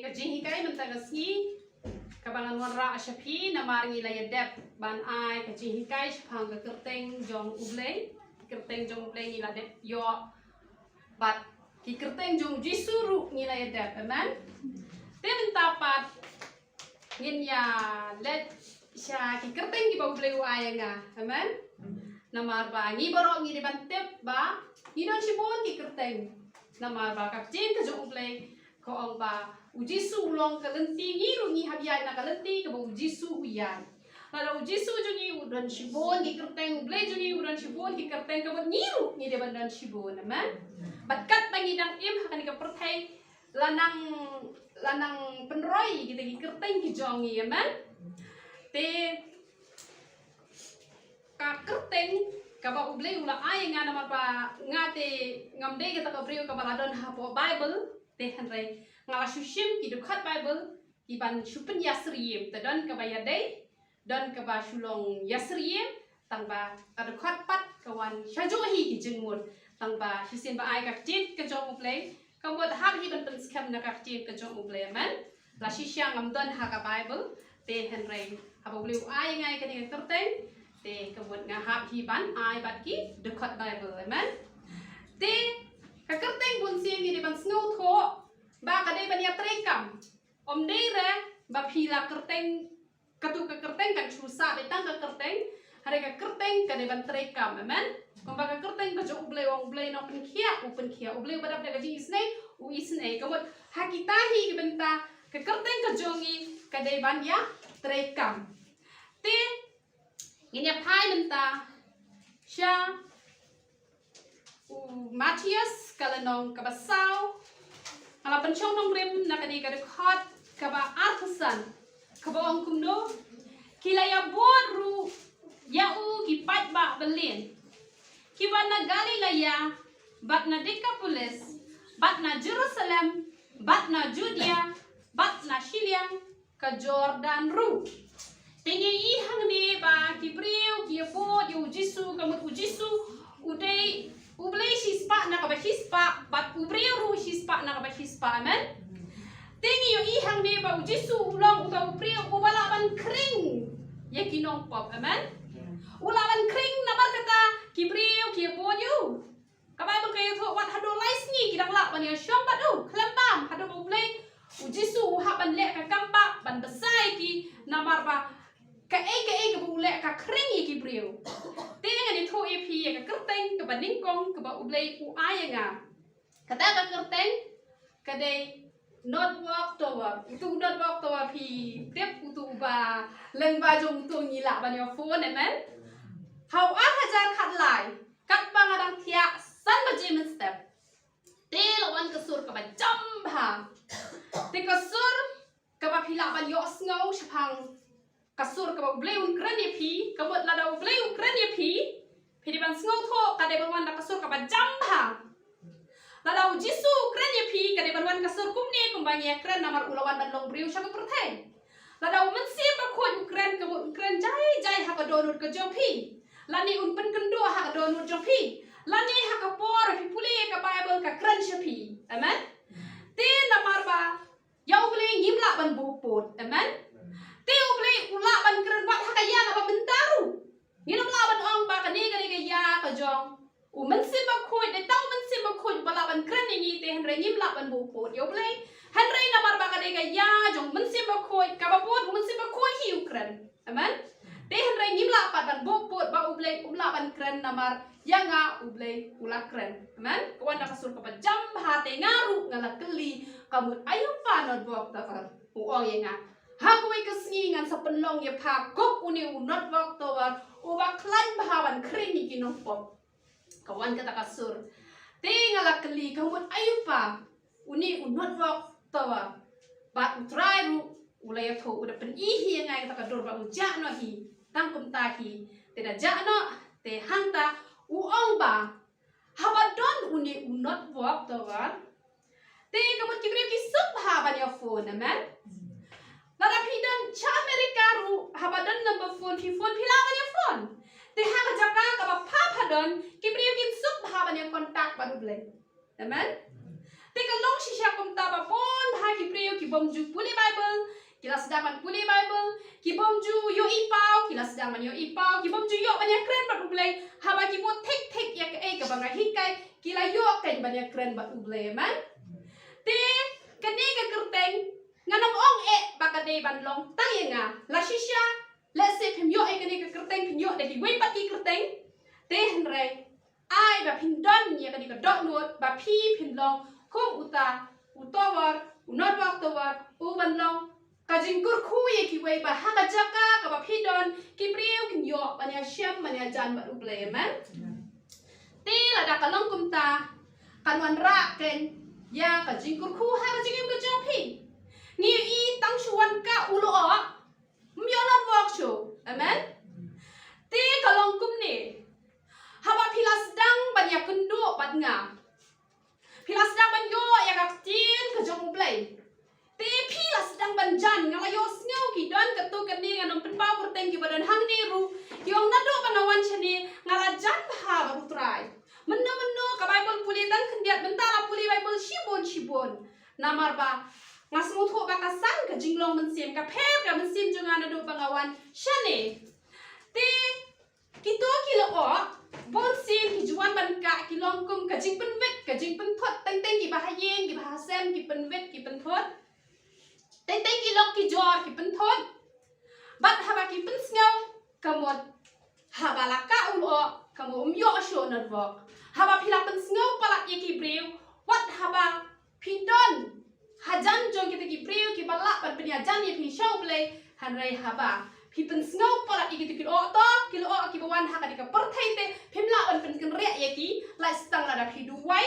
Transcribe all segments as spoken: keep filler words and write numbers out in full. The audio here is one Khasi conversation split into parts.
Ka jinghikai mynta ka sngi kaba ngan wanrah sha phi, namar ngi la ïa dep ban ai ka jinghikai shaphang ka kyrteng jong U Blei. Kyrteng jong U Blei ngi la dep ïoh, bad ki kyrteng jong Jisu ruh ngi la ïa dep. Amen. Te mynta pat ngin ïa leit sha ki kyrteng kiba U Blei u ai ïa nga. Amen. Namar ba ngi baroh ngi dei ban tip ba ngi don shibun ki kyrteng. Namar ba ka ktien ka jong U Blei ka ong ba U Jisu u long ka lynti, ngi ruh ngi hap ïaid na ka lynti kaba U Jisu u ïaid. Lada U Jisu jong ngi u don shibun ki kyrteng, U Blei jong ngi u don shibun ki kyrteng, ka mut ngi ruh ngi dei ban don shibun. Amen. Bad katba ngi dang im ha kane ka pyrthei, la nang, la nang pynroi kita ki kyrteng ki jong ngi. Amen. Te ka kyrteng kaba U Blei u la ai ïa nga, namar ba nga te ngam dei kata ka briew kaba la don hapoh Bible, te hynrei nga la shu shim ki dkhot Bible kiban shu pynïasyriem. Te don kaba ïadei, don kaba shu long ïasyriem, tang ba ka dkhot pat ka wan shajuh hi ki jingmut, tang ba shisien ba ai ka ktien ka jong U Blei, ka mut hap hi ban pynskhem na ka ktien ka jong U Blei. Amen. La shisha ngam don ha ka Bible, te hynrei haba U Blei u ai ïa nga ïa kane ka kyrteng, te ka mut nga hap hi ban ai bad ki dkhot Bible. Amen. Te ka kyrteng bunsien ngi dei ban sngewthuh ba ka dei ban ïatreikam. Ym dei re ba phi la kyrteng, katu ka kyrteng kan shu sah dei tang ka kyrteng, hynrei ka kyrteng ka dei ban treikam. Amen. Kumba ka kyrteng ka jong U Blei u ong, U Blei u nongpynkhiah u pynkhiah, U Blei uba dap da ka jingisynei u isynei. Ka mut ha kita hi ki bynta ka kyrteng ka jong ngi ka dei ban ïatreikam. Te ngin ïa phai mynta sha u Mathaios ka lynnong kaba saw. Nga la pynshong nongrim na kane ka dkhot kaba arphew san, kaba ong kumno: Ki la ïabud ruh ïa u ki paidbah balieh kiba na Galilaia bad na Dekapolis bad na Jerusalem bad na Judia bad na shiliang ka Jordan ruh. Te ngi i hangne ba ki briew ki ïabud ïa u Jisu, ka mut u Jisu u dei U Blei shispah na kaba shispah bad u briew ruh shispah na kaba shispah. Amen. Te ngi i hangne ba u Jisu u long uta u briew uba lah ban khring ïa ki nongpop. Amen. U lah ban khring namar kata ki briew ki ïabud ïa u. Ka Bible ka ïathuh wat haduh lai sngi ki dang lah ban ïashong bad u khlem bam, haduh ba U Blei, u Jisu u hap ban leh ka kam ba ban bsa ïa ki, namar ba kaei kaei kaba u leh ka khring ïa ki briew. Te ngan ïathuh ïa phi ïa ka kyrteng kaba nyngkong kaba U Blei u ai ïa nga. Kata ka kyrteng ka dei Northwalk Tower. Utu Northwalk Tower phi tip, utu uba lyngba jong utu ngi lah ban ïa phone. Amen. Ha u ar hajar khatlai, katba nga dang thiah san baje mynstep, te la wan ka sur kaba jam bha. Te ka sur kaba phi lah ban ïohsngew shaphang ka sur kaba U Blei un kren ïa phi, ka mut lada U Blei u kren ïa phi, phi dei ban sngewthuh ka dei ban wan da ka sur kaba jam bha. Lada u Jisu u kren ïa phi, ka dei ban wan ka sur kumne kumba ngi ïakren, namar u la wan ban long briew sha ka pyrthei. Lada u Mynsiem Bakhuid u kren, ka mut un kren jai jai ha ka dohnud ka jong phi, lane un pynkynduh ha ka dohnud jong phi, lane ha ka por phi pule ïa ka Bible ka kren sha phi. Amen. Te namar ba ïa U Blei ngim lah ban buh pud. Amen. Te U Blei u lah ban kren wat ha ka ïa kaba mynta ruh. Ngim lah ban ong ba kane ka dei ka ïa ka jong u Mynsiem Bakhuid, dei tang u Mynsiem Bakhuid ba lah ban kren ïa ngi, te hynrei ngim lah ban buh pud ïa U Blei. Hynrei namar ba ka dei ka ïa jong u Mynsiem Bakhuid, kaba bud u Mynsiem Bakhuid hi u kren. Amen. Te hynrei ngim lah pat ban buh pud ba U Blei um lah ban kren, namar ïa nga U Blei u la kren. Amen. Ka wan da ka sur kaba jam bha, te nga ruh nga la kylli, ka mut aïu pa Northwalk Tower? U ong ïa nga, ha kawei ka sngi ngan sa pynlong ïa pha kum une u Northwalk Tower uba khlaiñ bha ban khring ïa ki nongpop. Ka wan kata ka sur. Te nga la kylli, ka mut aïu pa une u Northwalk Tower? Bad U Trai ruh u la ïathuh, u da pyni hi ïa nga ïa kata ka dur ba u jah noh hi. Tang kumta hi, te da jah noh, te hangta u ong ba haba don une u Northwalk Tower, te ka mut ki briew ki suk bha ban ïa phone. Amen. Lada phi don sha America ruh, haba don number phone phi phone, phi lah ban ïa phone. Te ha ka jaka kaba pha pha don, ki briew kin suk bha ban ïa contact bad U Blei. Amen. Te ka long shisha kumta ba bun bha ki briew ki bym ju pule Baibl, ki la sdang ban pule Baibl, ki bym ju ïohi paw, ki la sdang ban ïohi paw, ki bym ju ïoh ban ïakren bad U Blei, haba ki mut thik thik ïa kaei kaba nga hikai, ki la ïoh kein ban ïakren bad U Blei, amen. Te kane ka kyrteng, ngan ym ong eh ba ka dei ban long tang ïa nga, la shisha, lehse phim ïoh ïa kane ka kyrteng, phin ïoh da kiwei pat ki kyrteng, te hynrei ai ba phin don ïa kane ka dohnud ba phi phin long kum uta u Tower, u Norwalk Tower, u ban long ka jingkyrkhu ïa kiwei ba ha ka jaka kaba phi don ki briew kin ïoh ban ïashem ban ïajan bad U Blei, amen. Te lada ka long kumta, kan wanrah kein ïa ka jingkyrkhu ha ka jingim ka jong phi. Ngi ïohi tang shu wan kah u lyoh, ym ïoh Norwalk shuh, amen. Te ka long kumne, haba phi la sdang ban ïakynduh bad nga, phi la sdang ban ïoh ïa ka ktien ka jong U Blei, te phi la sdang ban jan, nga la ïohsngew ki don katto katne, ngan ym pynpaw kyrteng, kiba don hangne ruh ki ong, naduh ba nga wan shane nga la jan bha bad U Trai. Mynno mynno ka Baibl pule tang khyndiat, mynta la pule Baibl shibun shibun. Namar ba nga sngewthuh ba ka san ka jinglong mynsiem, ka pher ka mynsiem jong nga naduh ba nga wan shane. Te kito ki lyoh, bun sien ki ju wan ban kah, ki long kum ka jingpynwit, ka jingpynthut, teng teng kiba ha ïing, kiba ha sem, ki pynwit, ki pynthut. Teng teng ki lok ki jor, ki pynthut. Bad haba ki pynsngew, ka mut, haba la kah u lyoh, ka mut ym ïoh shuh Norwalk. Haba phi la pynsngew palat ïa ki briew, wat haba phi don hajan jong kita ki briew kiba lah ban pynïajan ïa phi sha U Blei, hynrei haba phi pynsngew palat ïa kita ki lyoh, to ki lyoh kiba wan ha kane ka pyrthei te phim lah ban pynkynriah ïa ki, lait tang lada phi duwai,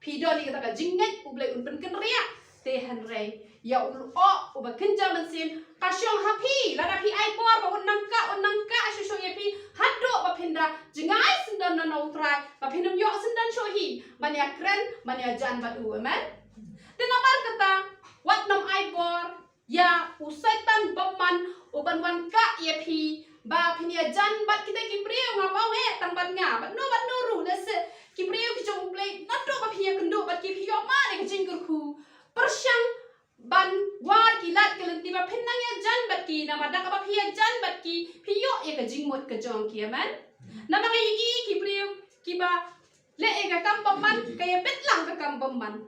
phi don ïa kata ka jingngeit U Blei un pynkynriah. Te hynrei ïa u lyoh uba kynja mynsiem ka shong ha phi, lada phi ai bor ba un nang kah, un nang kah shuh shuh ïa phi, haduh ba phin da jngai syndon na U Trai, ba phin ym ïoh syndon shuh hi ban ïakren, ban ïajan bad u, amen. Te namar kata, wat nym ai bor ïa u Soitan bymman u ban wan kah ïa phi ba phin ïajan bad kita ki briew, ngam ong eh tang bad nga, bad no bad no ruh, lehse ki briew ki jong U Blei, naduh ba phi ïakynduh bad ki, phi ïoh mad ïa ka jingkyrkhu. Pyrshang ban wad ki lad ki lynti ba phin nang ïajan bad ki, namar da kaba phi ïajan bad ki, phi ïoh ïa ka jingmut ka jong ki, amen. Namar nga ïohi ki briew kiba leh ïa ka kam bymman, ka ïabit lang ka kam bymman.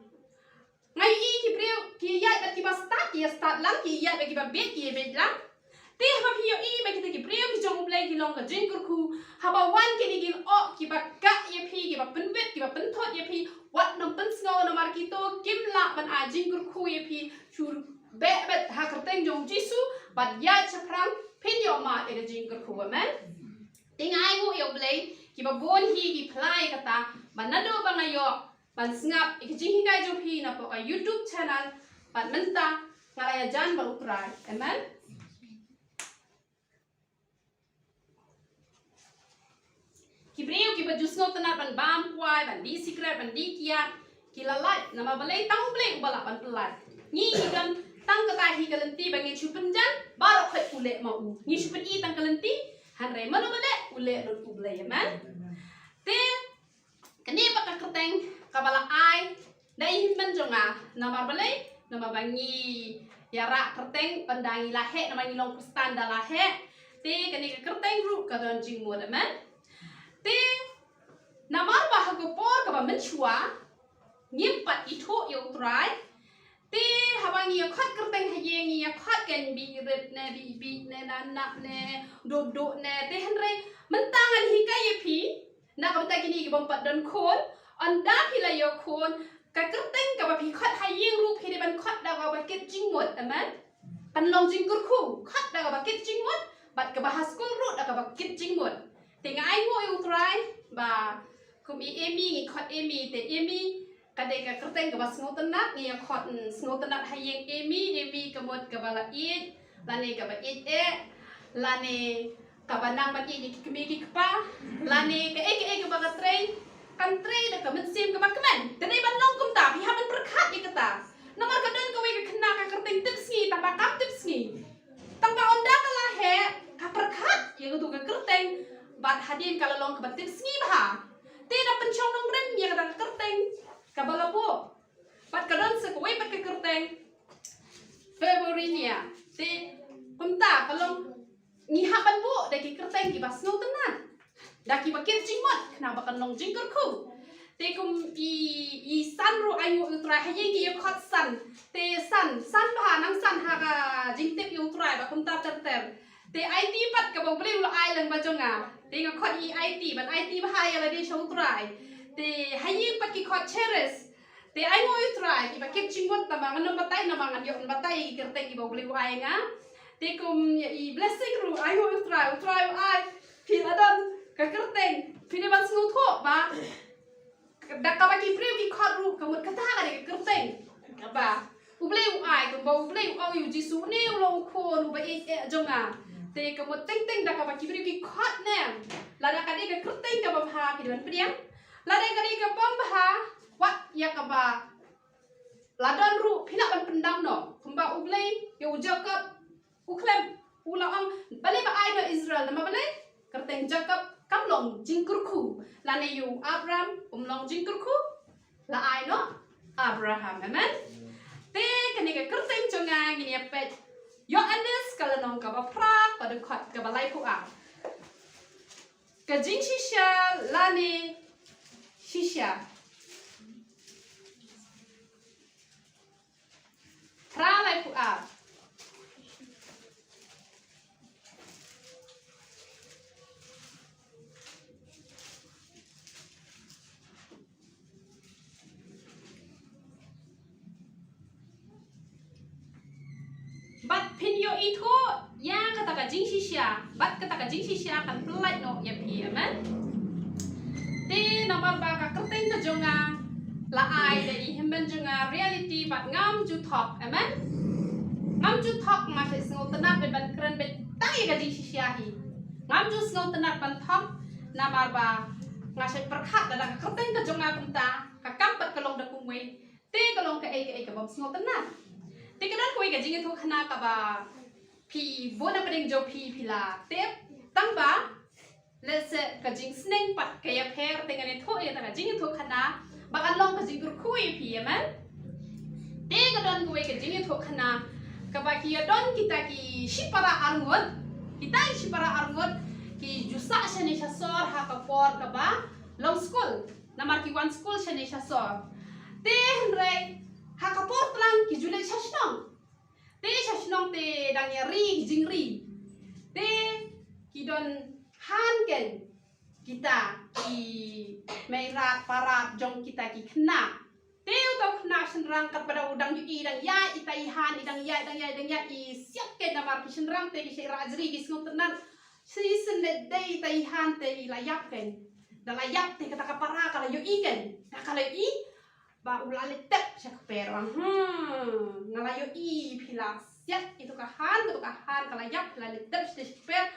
Nga ïohi ki briew ki ïaid bad kiba stad, ki ïastad lang, ki ïaid bad kiba bieit, ki ïabieit lang. Te haba phi ïohi ba kita ki briew ki jong U Blei ki long ka jingkyrkhu, haba wan kine ki lyoh kiba kah ïa phi, kiba pynwit, kiba pynthut ïa phi, wat nym pynsngew, namar kito kim lah ban ai jingkyrkhu ïa phi. Shu beh beit ha kyrteng jong U Jisu bad ïaid shaphrang, phin ïoh mad ïa ka jingkyrkhu, amen. Te nga ainguh ïa U Blei, kiba bun hi ki phla ïa kata, ba naduh ba nga ïoh ban sngap ïa ka jinghikai jong phi napoh ka YouTube channel, bad mynta nga la ïajan bad U Trai. Amen. Ki briew kiba ju sngewtynnat ban bam kwai, ban dih sikret, ban dih kiad, ki la lait, namar balei? Tang U Blei uba lah ban pynlait. Ngi ngi don tang kata hi ka lynti ba ngin shu pynjan, baroh khoit u leh ma u. Ngi shu pyni tang ka lynti, hynrei mano ba leh? U leh lut U Blei, amen. Te kane pat ka kyrteng kaba la ai da i hynmen jong nga. Namar balei? Namar ba ngi ïarah kyrteng ynda ngi la heh, namar ngi long Khristan da la heh. Te kane ka kyrteng ruh ka don jingmut, amen. Te namar ba ha ka por kaba mynshuwa ngim pat ithuh ïa U Trai, te haba ngi ïa khot kyrteng ha ïing, ngi ïa khot kan Birit ne, Bibit ne, Nanak ne, Dukduk ne. Te hynrei mynta ngan hikai ïa phi, na ka bynta kine ki bym pat don khun, ynda phi la ïoh khun, ka kyrteng kaba phi khot ha ïing ruh phi dei ban khot da kaba kit jingmut, amen. Kan long jingkyrkhu, khot da kaba kit jingmut, bad kaba ha skul ruh da kaba kit jingmut. Te nga ainguh ïa U Trai ba kum i Amy, ngi khot Amy, te Amy ka dei ka kyrteng kaba sngewtynnat, ngi ïa khot, mm, sngewtynnat ha ïing Amy, Amy ka mut kaba la ïeit, lane kaba ïeit eh, lane kaba nang ban ïeit ïa ki kmie ki kpa, lane kaei kaei kaba ka trei, kan trei da ka mynsiem kaba kmen. Te dei ban long kumta, phi hap ban pyrkhat ïa kata. Namar ka don kawei ka khynnah ka kyrteng Tipsngi, tang ba kam tipsngi. Tang ba ynda ka la heh, ka pyrkhat ïa katu ka kyrteng, bad hadien ka la long kaba tipsngi bha. Te da pynshong nongrim ïa kata ka kyrteng kaba la buh. Pat ka don sa kawei pat ka kyrteng February nia. Te kumta ka long ngi hap ban buh da ki kyrteng kiba sngewtynnat, da kiba kit jingmut, khnang ba kan long jingkyrkhu. Te kum i, i san ruh ainguh ïa u Trai, ha ïing ki ïa khot san. Te san, san bha, nang san ha ka jingtip ïa u Trai ba kumta ter ter. Te aiti pat kaba U Blei u la ai lang ba jong nga. Te nga khot i aiti, ban aiti bha ïa lade sha u Trai. Te ha ïing pat ki khot Cheris. Te ainguh ïa u Trai, kiba kit jingmut, namar ngan ym batai, namar ngan ïoh ban batai ïa ki kyrteng kiba U Blei u ai nga. Te kum ïa i Blessing ruh, ainguh ïa u Trai, u Trai u ai. Phi la don ka kyrteng, phi dei ban sngewthuh ba da kaba ki briew ki khot ruh, ka mut kata ka dei ka kyrteng kaba U Blei u ai, kumba U Blei u ong ïa u Jisu, une u long u khun uba ïeit eh jong nga. Te ka mut teng teng da kaba ki briew ki khot ne em, lada ka dei ka kyrteng kaba bha, phi dei ban pdiang. Lada ka dei kaba ym bha, wat ïa kaba la don ruh phi lah ban pyndam noh. Kumba U Blei ïa u Jakob u khlem, u la ong, balei ba ai noh Israel, namar balei? Kyrteng Jakob kam long jingkyrkhu. Lane ïa u Abram um long jingkyrkhu, la ai noh Abraham. Amen. Te kane ka kyrteng jong nga ngin ïa peit. Ïoannis ka lynnong kaba phra, ka dkhot kaba laiphew ar. Ka jingshisha lane shisha. Phra laiphew ar. Bad phin ïohi thuh ïa kata ka jingshisha, bad kata ka jingshisha kan pyllait noh ïa phi, amen. Te namar ba ka kyrteng ka jong nga la ai da i hynmen jong nga Reality bad ngam ju thok, amen. Ngam ju thok, nga shait sngewtynnat bad ban kren bad tang ïa ka jingshisha hi. Ngam ju sngewtynnat ban thok, namar ba nga shait pyrkhat lada ka kyrteng ka jong nga kumta, ka kam pat ka long da kumwei. Te ka long kaei kaei kabym sngewtynnat. Te ka don kawei ka jingïathuhkhana kaba phi bun na pdeng jong phi phi la tip. Tang ba lehse ka jingsneng pat ka ïapher, te ngan ïathuh ïa kata ka jingïathuhkhana ba kan long ka jingkyrkhu ïa phi, amen. Te ka don kawei ka jingïathuhkhana kaba ki ïadon kita ki shipara arngut. Kita ki shipara arngut ki ju sah shane shasor ha ka por kaba long skul. Namar ki wan skul shane shasor. Te hynrei ha ka por tlang ki ju leit sha shnong. Te sha shnong te dang ïari ki jingri. Te ki don han ken kita ki meirat parat jong kita ki khynnah. Te uta u khynnah shynrang katba da u dang ïohi dang ïaid ita i han, i dang ïaid, dang ïaid, dang ïaid, i siat ken namar ki shynrang te ki shait rah jri, ki sngewtynnat. Shisien leit dei ita i han te i la ïap ken. Da la ïap te kata ka para ka la ïohi ken. Da ka la ïohi ba u la leit tep sha kper, ba, hmm, nga la ïohi phi la siat ito ka han, ito ka han ka la ïap, phi la leit tep sha kper.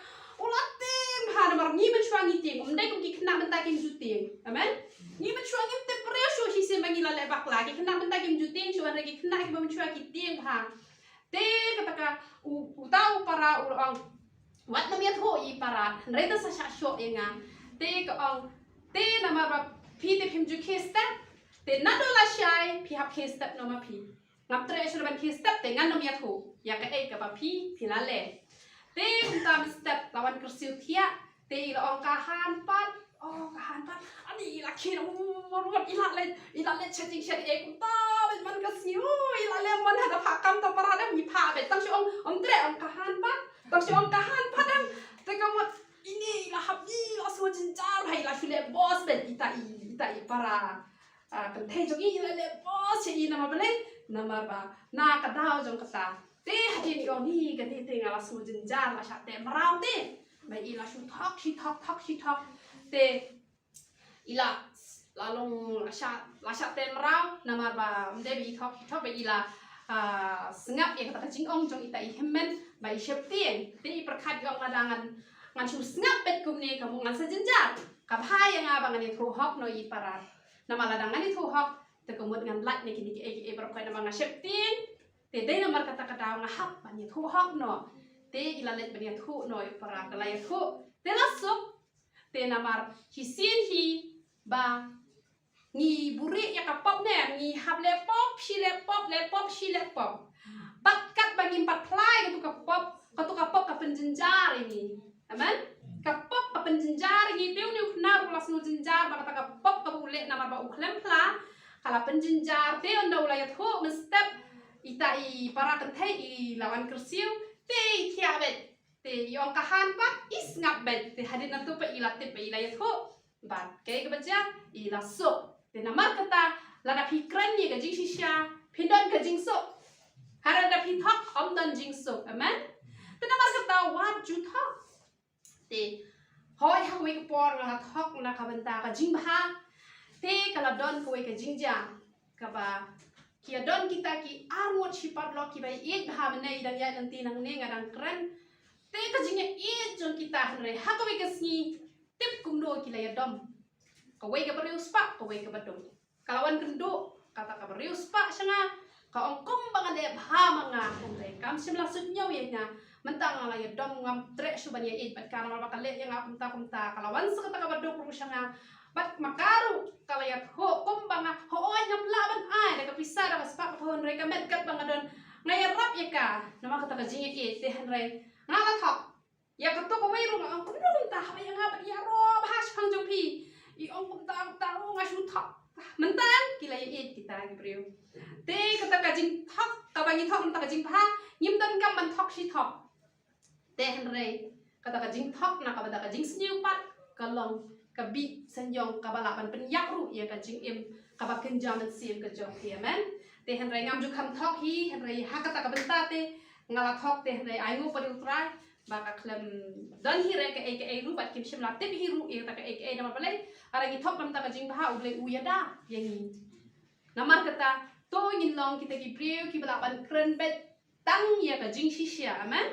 U la tieng bha namar ngi mynshuwa ngi tieng, ym dei kum ki khynnah mynta kim ju tieng. Amen. Ngi mynshuwa ngim tip briew shuh shisien ba ngi la leh bakla, ki khynnah mynta kim ju tieng shuh, hynrei ki khynnah kiba mynshuwa ki tieng bha. Te kata ka u, uta u para u la ong, wat nym ïathuh ïa i para, hynrei te sa shah shoh ïa nga. Te ka ong, te namar ba phi te phim ju khie step, te naduh lashai phi hap khie step noh ma phi. Ngam treh shuh ban khie step, te ngan nym ïathuh ïa kaei kaba phi phi la leh. Te kumta mynstep la wan kyrsiew thiah, te i la ong ka han pat. Oh, ka han pat. Ani i la khie ruh ruh i la leit, i la leit sha jingshet, eh, kumta beit man ka sngi. Oh, i la leh man ha da phah kam ta para dang i phah beit. Tang shu ong, ym treh, ong ka han pat. Tang shu ong ka han pat dang. Te ka mut ine i la hap, i la sngewjynjar bha, i la shu leh bos beit ita i, ita i para. Ah, kynthei jong i la leh bos sha i namar balei? Namar ba na ka daw jong kata. Te hadien i ong hi kane te nga la sngewjynjar, la shah teh mraw te. Ba i la shu thok, shi thok, thok, shi thok. Te i la, la long la shah, la shah teh mraw namar ba ym dei ba i thok, shi thok, ba i la, ah, sngap ïa kata ka jingong jong ita i hynmen ba i sheptieng. Te i pyrkhat i ong lada ngan, ngan shu sngap beit kumne ka mut ngan sa jynjar. Ka bha ïa nga ba ngan ïathuh hok noh ïa i para. Namar lada ngan ïathuh hok, te ka mut ngan lait na kine kiei kiei baroh kawei namar nga sheptieng. Te dei namar kata ka daw nga hap ban ïathuh hok noh. Te i la leit ban ïathuh noh ïa u para, ka la ïathuh. Te la suk. Te namar shisien hi ba ngi buhrieh ïa ka pop ne, ngi hap leh pop, shi leh pop, leh pop, shi leh pop. Bad katba ngim pat phla ïa katu ka pop, katu ka pop ka pynjynjar ïa ngi. Amen. Ka pop ka pynjynjar ïa ngi, te une u khynnah ruh u la sngew jynjar ba kata ka pop kaba u leh namar ba u khlem phla ka la pynjynjar, te ynda u la ïathuh mynstep ita i para kynthei i la wan kyrsiew, te i thiah beit. Te i ong ka han pat i sngap beit, te hadien nangta pat i la tip ba i la ïathuh. Bad kaei kaba jia, i la suk. Te namar kata, lada phi kren ïa ka jingshisha, phin don ka jingsuk. Hynrei lada phi thok, ym don jingsuk. Amen. Te namar kata wat ju thok. Te hooid, ha kawei ka por nga la thok na ka bynta ka jingbha. Te ka la don kawei ka jingjia kaba ki ïa don kita ki arngut shi paralok kiba ïeit bha mynne, i dang ïaid lynti nangne nga dang kren. Te ka jingïeit jong kita, hynrei ha kawei ka sngi tip kumno ki la ïadom. Kawei kaba riewspah, kawei kaba duk. Ka la wan kynduh kata kaba riewspah sha nga, ka ong kumba nga leh bha ma nga, hynrei kam shym la suidñiew ïa nga. Mynta nga la ïadom, ngam treh shuh ban ïaieit bad ka namar ba ka leh ïa nga kumta kumta. Ka la wan sa kata kaba duk ruh sha nga. Bad ma ka ruh ka la ïathuh kumba nga, hooid, ngam lah ban ai da ka pisa da ka spah ka phew, hynrei ka met katba nga don, nga ïarap ïa ka namar kata ka jingïaieit. Te hynrei nga la thok. Ïa kato kawei ruh nga ong kumno mynta, haba ïa nga ban ïaroh bha shaphang jong phi, i ong kumta kumta ruh nga shu thok. Mynta ki la ïaieit kita ki briew. Te kata ka jingthok kaba ngi thok mynta ka jingbha, ngim donkam ban thok shi thok. Te hynrei kata ka jingthok na ka bynta ka jingsniew pat ka long ka bih synñiong kaba lah ban pynïap ruh ïa ka jingim kaba kynja mynsiem ka jong phi. Amen. Te hynrei ngam ju kham thok hi, hynrei ha kata ka bynta te nga la thok, te hynrei ai nguh pat ïa U Trai ba ka khlem don hi re kaei kaei ruh, bad kim shym la tip hi ruh ïa kata kaei kaei. Namar balei? Haba ngi thok na ka bynta ka jingbha, U Blei u ïada ïa ngi. Namar kata to ngin long kita ki briew kiba lah ban kren beit tang ïa ka jingshisha. Amen.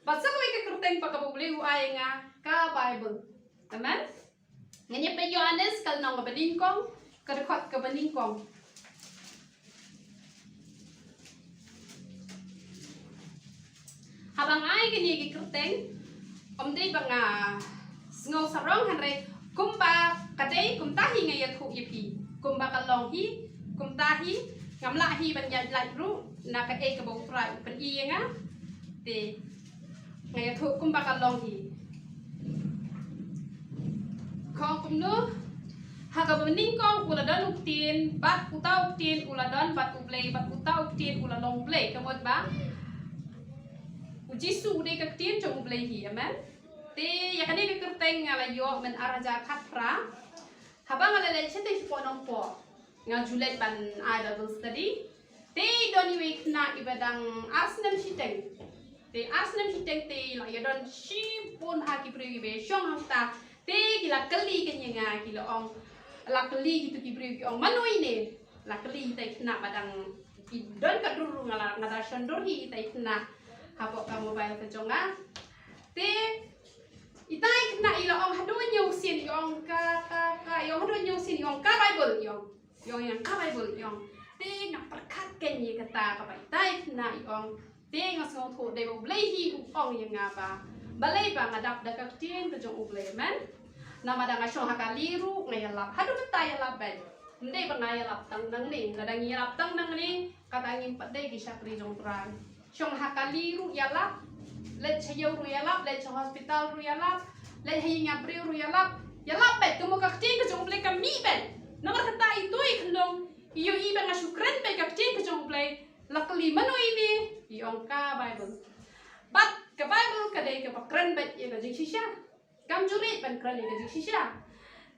Bad sa kawei ka kyrteng pat kaba U Blei u ai ïa nga, ka Baibl. Amen. Ngin ïa peit Ïoannis ka lynnong kaba nyngkong, ka dkhot kaba nyngkong. Haba nga ai kane ka kyrteng, ym dei ba nga sngew sarong, hynrei kumba ka dei kumta hi nga ïathuh ïa phi. Kumba ka long hi, kumta hi, ngam lah hi ban ïaid lait ruh na kaei kaba U Trai u pyni ïa nga. Te nga ïathuh kumba ka long hi. Ka ong kumno? Ha kaba nyngkong u la don u Ktien, bad uta u Ktien u la don bad U Blei, bad uta u Ktien u la long U Blei. Ka mut ba u Jisu u dei ka Ktien jong U Blei hi. Amen. Te ïa kane ka kyrteng nga la ïoh myn ar hajar khatphra. Haba nga la leit shatei shapoh Nongpoh, nga ju leit ban ai Bible study. Te don iwei i khynnah iba dang ar snem shiteng. Te ar snem shiteng te la ïa don shibun ha ki briew iba shong hangta. Te ki la kylli kane ïa nga, ki la ong, la kylli kito ki briew, ki ong, mano ine? La kylli ita i khynnah ba dang, ki don ka dur ruh, nga la, nga da shon dur hi ita i khynnah hapoh ka mobile ka jong nga. Te ita i khynnah i la ong haduh hynñiew sien, i ong ka, ka, ka, i ong haduh hynñiew sien, i ong ka Baibl, i ong. I ong ïa nga ka Baibl, i ong. Te nga pyrkhat kein ïa kata kaba ita i khynnah i ong. Te nga sngewthuh dei ba U Blei hi u ong ïa nga ba balei ba nga dap da ka Ktien ka jong U Blei. Amen. Namar da nga shong ha kali ruh nga ïalap. Haduh mynta ïalap beit. Ym dei ba nga ïalap tang nangne. Lada ngi ïalap tang nangne, kata ngim pat dei ki shakri jong U Trai. Shong ha kali ruh ïalap, leit sha ïew ruh ïalap, leit sha hospital ruh ïalap, leit ha ïing ha briew ruh ïalap. Ïalap beit, ka mut ka Ktien ka jong U Blei ka mih beit. Namar kata ito i khynlong i ïohi ba nga shu kren beit ka Ktien ka jong U Blei. La kylli mano ine, i ong ka Baibl. Bad ka Baibl ka dei kaba kren beit ïa ka jingshisha. Kam ju rit ban kren ïa ka jingshisha.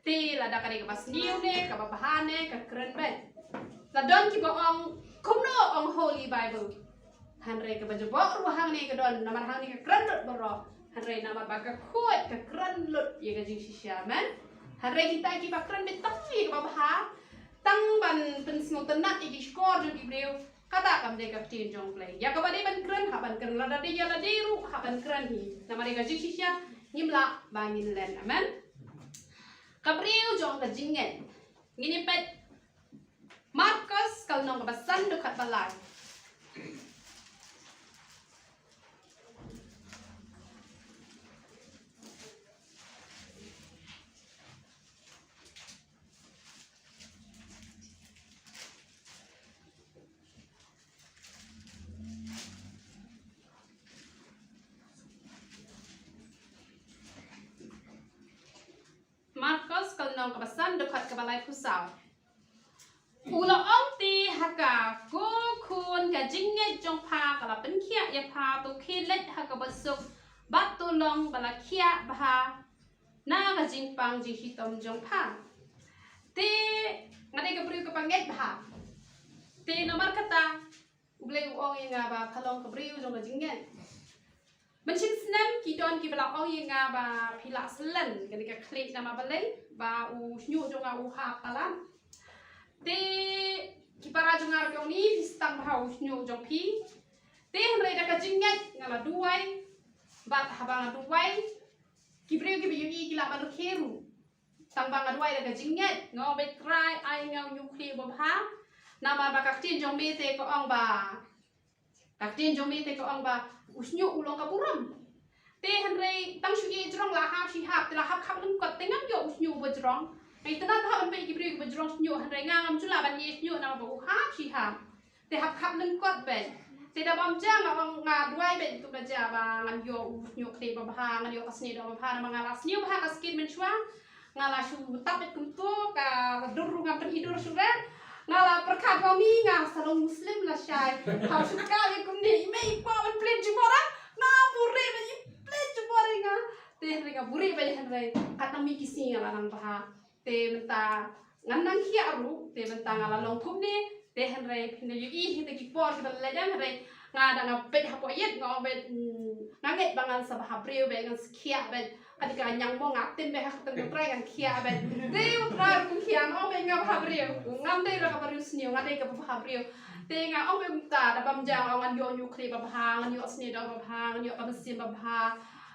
Te lada ka dei kaba sniew ne kaba bha ne, ka kren beit. La don kiba ong kumno ong Holy Bible. Hynrei kaba jaboh ruh hangne ka don, namar hangne ka kren lut baroh. Hynrei namar ba ka khuid ka kren lut ïa ka jingshisha. Amen. Hynrei kita kiba kren beit tang ïa kaba bha, tang ban pynsngewtynnat ïa ki shkor jong ki briew, kata kam dei ka Ktien jong U Blei. Ïa kaba dei ban kren, hap ban kren. Lada dei ïa lade ruh, hap ban kren hi. Namar ïa ka jingshisha ngim lah ba ngin len. Amen. Ka briew jong ka jingngeit. Ngin ïa peit Markos ka lynnong kaba san, dkhot ba lai. Ba laiphew saw. U la ong te ha ka, ko khun, ka jingngeit jong pha ka la pynkhiah ïa pha, to khie leit ha kaba suk bad to long ba la khiah bha na ka jingpang jingshitom jong pha. Te nga dei ka briew kaba ngeit bha. Te namar kata U Blei u ong ïa nga ba pha long ka briew jong ka jingngeit. Mynshem snem ki don kiba la ong ïa nga ba phi la slen kane ka khlieh, namar balei ba u shñiuh jong nga u hap palat. Te ki para jong nga ruh ki ong ni phi sdang bha u shñiuh jong phi. Te hynrei da ka jingngeit nga la duwai. Bad haba nga duwai, ki briew kiba ïohi ki lah ban rkhie ruh. Tang ba nga duwai da ka jingngeit, nga ong beit Trai ai nga u shñiuh khlieh babha. Namar ba ka ktien jong me te ka ong ba, ka ktien jong me te ka ong ba u shñiuh u long ka burom. Te hynrei tang shu ïeh jrong la hap shi hap, te la hap khap lyngkot te ngam ïoh u shñiuh ba jrong. Nga itynnad bha ban peit ki briew ba jrong shñiuh, hynrei nga ngam ju lah ban ïeh shñiuh namar ba u hap shi hap. Te hap khap lyngkot beit. Te da bam ja nga ong, nga duwai beit, to ka ja ba ngan ïoh u shñiuh khlieh babha, ngan ïoh ka snieh doh babha, namar nga la sniew bha ka skin mynshuwa. Nga la shu tap beit kumto, ka dur ruh ngam pynidur shuh re. Nga la pyrkhat ba mi nga sa long Muslim lashai. Hap shu kah ïa kumne, i mei i pa ban pynleit jubor, nga buhrieh beit, i pynleit jubor ïa nga. Te hynrei nga buhrieh beit hynrei kat nang mih ki sngi nga la nang bha. Te mynta ngan nang khiah ruh, te mynta nga la long kumne. Te hynrei phin da ïohi hi te ki por kiba la leit, hynrei nga da nga peit hapoh ïit nga ong beit, mm, nga ngeit ba ngan sa bha briew beit, ngan sa khiah beit. Ka dei ka ñiang mo nga tim beit ha ka kyrteng U Trai ngan khiah beit. Te U Trai ruh u khiah, nga ong beit nga bha briew. Ngam dei ruh ka briew sniew, nga dei kaba bha briew. Te nga ong beit mynta da bam ja nga ong ngan ïoh u shñiuh khlieh babha, ngan ïoh snieh doh babha, ngan ïoh ka mynsiem babha,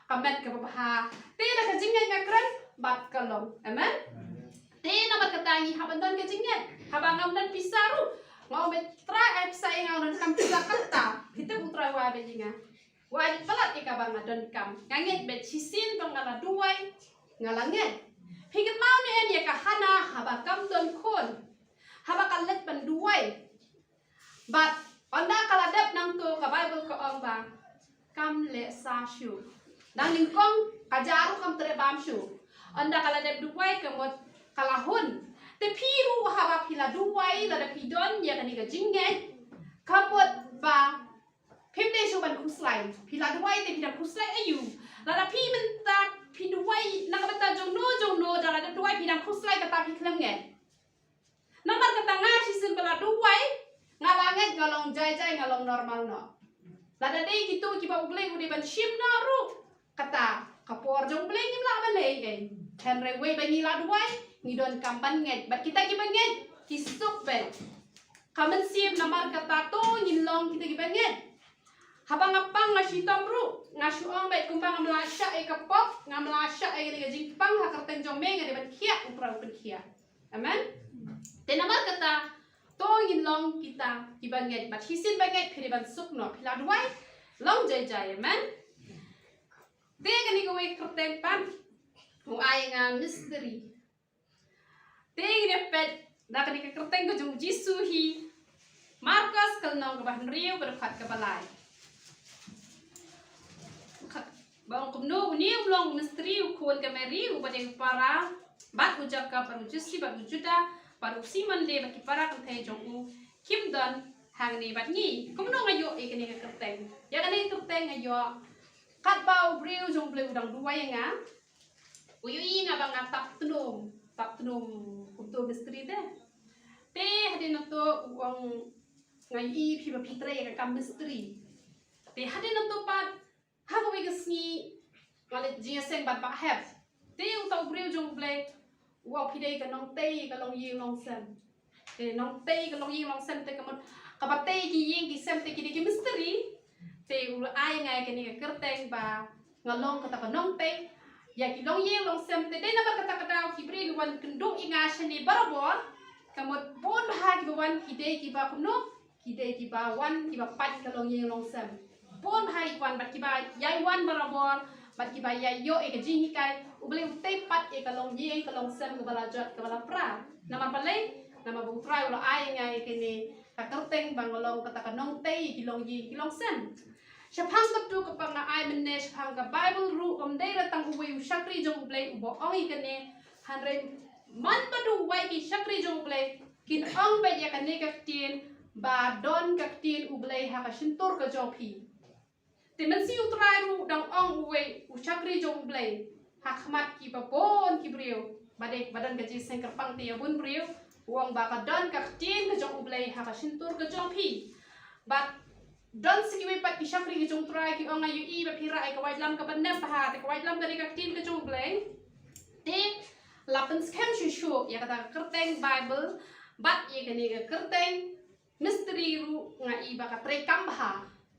ka met kaba bha. Te da ka jingngeit nga kren bad ka long. Amen. Te namar kata ngi hap ban don ka jingngeit. Haba ngam don pisa ruh, nga ong beit Trai ai pisa ïa nga, ngam don kam pisa kata. Phi tip U Trai u ai beit ïa nga. U ai palat ïa kaba nga donkam. Nga ngeit beit shisien ba nga la duwai, nga la ngeit. Phi kynmaw ne em ïa ka Hana haba kam don khun, haba ka leit ban duwai? Bad ynda ka la dep nangto ka Baibl ka ong ba kam leh sa shuh. Dang nyngkong ka ja ruh kam treh bam shuh. Ynda ka la dep duwai ka mut ka la hun. Te phi ruh haba phi la duwai, lada phi don ïa kane ka jingngeit, ka mut ba phim dei shuh ban khuslai. Phi la duwai te phi dang khuslai aïu? Lada phi mynta phi duwai na ka bynta jongno jongno, da la dep duwai phi dang khuslai, kata phi khlem ngeit. Namar kata nga shisien ba la duwai, nga la ngeit nga long jai jai, nga long normal noh. Lada dei kito kiba U Blei u dei ban shim noh ruh, kata ka por jong U Blei ngim lah ban leh ei ei. Hynrei wei ba ngi la duwai, ngi donkam ban ngeit. Bad kita kiba ngeit ki suk beit. Ka mynsiem namar kata to ngin long kita kiba ngeit. Haba nga pang nga shitom ruh, nga shu ong beit kumba ngam lah shah ïa ka pop, ngam lah shah ïa ka jingpang, ha ka kyrteng jong me nga dei ban khiah, U Trai u pynkhiah. Amen. Te namar kata to ngin long kita kiba ngeit, bad shisien ba ngeit phi dei ban suk noh, phi la duwai long jai jai. Amen. Te kane kawei ka kyrteng pat u ai nga mystery. Te ngin ïa peit da kane ka kyrteng ka jong u Jisu hi. Markos ka lynnong kaba hynriew, ka dkhot kaba lai. Ba ong kumno, une u long u mystery, u khun ka Mary uba dei u para, bad u Jakob bad u Joseph bad u Judah, bad u Simon le bad ki para kynthei jong u kim don hangne bad ngi. Kumno nga ïoh ïa kane ka kyrteng? Ïa kane ka kyrteng nga ïoh katba u briew jong U Blei u dang duwai ïa nga. U ïohi ïa nga ba nga tap tnum, tap tnum kumto mystery te. Te hadien nangto u ong, nga ïohi phi ba phi trei ïa ka kam mystery. Te hadien nangto pat ha kawei ka sngi nga leit jingïaseng bad Bah Hep. Te uta u briew jong U Blei u ong phi dei ka nongtei ka longïing longsem. Te nongtei ka longïing longsem te ka mut kaba tei ki ïing ki sem, te ki dei ki mystery. Te u ai nga ïa kane ka kyrteng ba nga long kata ka nongtei ïa ki longïing longsem. Te dei namar kata ka daw ki briew ki wan kynduh ïa nga shane barabor. Ka mut bun bha kiba wan ki dei kiba kumno, ki dei kiba wan kiba pait ka longïing longsem. Bun bha ki wan bad kiba ïai wan barabor bad kiba ïai ïoh ïa ka jinghikai. U Blei u tei pat ïa ka longïing ka longsem kaba la jot kaba la pra. Namar balei? Namar ba U Trai u la ai ïa nga ïa kane ka kyrteng ba nga long kata ka nongtei ïa ki longïing ki longsem. Shaphang katto kaba nga ai mynne, shaphang ka Baibl ruh, ym dei re tang uwei u shakri jong U Blei uba ong ïa kane, hynrei Man ba duwai ki shakri jong U Blei kin ong beit ïa kane ka ktien, ba don ka ktien U Blei ha ka shyntur ka jong phi. Te Mynsiem U Trai ruh dang ong uwei u shakri jong U Blei ha khmat kiba bun ki briew, ba dei ba don ka jingseng kyrpang te ïa bun briew, u ong ba ka don ka ktien ka jong U Blei ha ka shyntur ka jong phi. Bad don sa kiwei pat ki shakri ki jong U Trai ki ong, nga ïohi ba phi rah ïa ka waitlam kaba nep bha, te ka waitlam ka dei ka ktien ka jong U Blei. Te la pynskhem shuh shuh ïa kata ka kyrteng Bible bad ïa kane ka kyrteng mystery ruh, nga i ba ka treikam bha.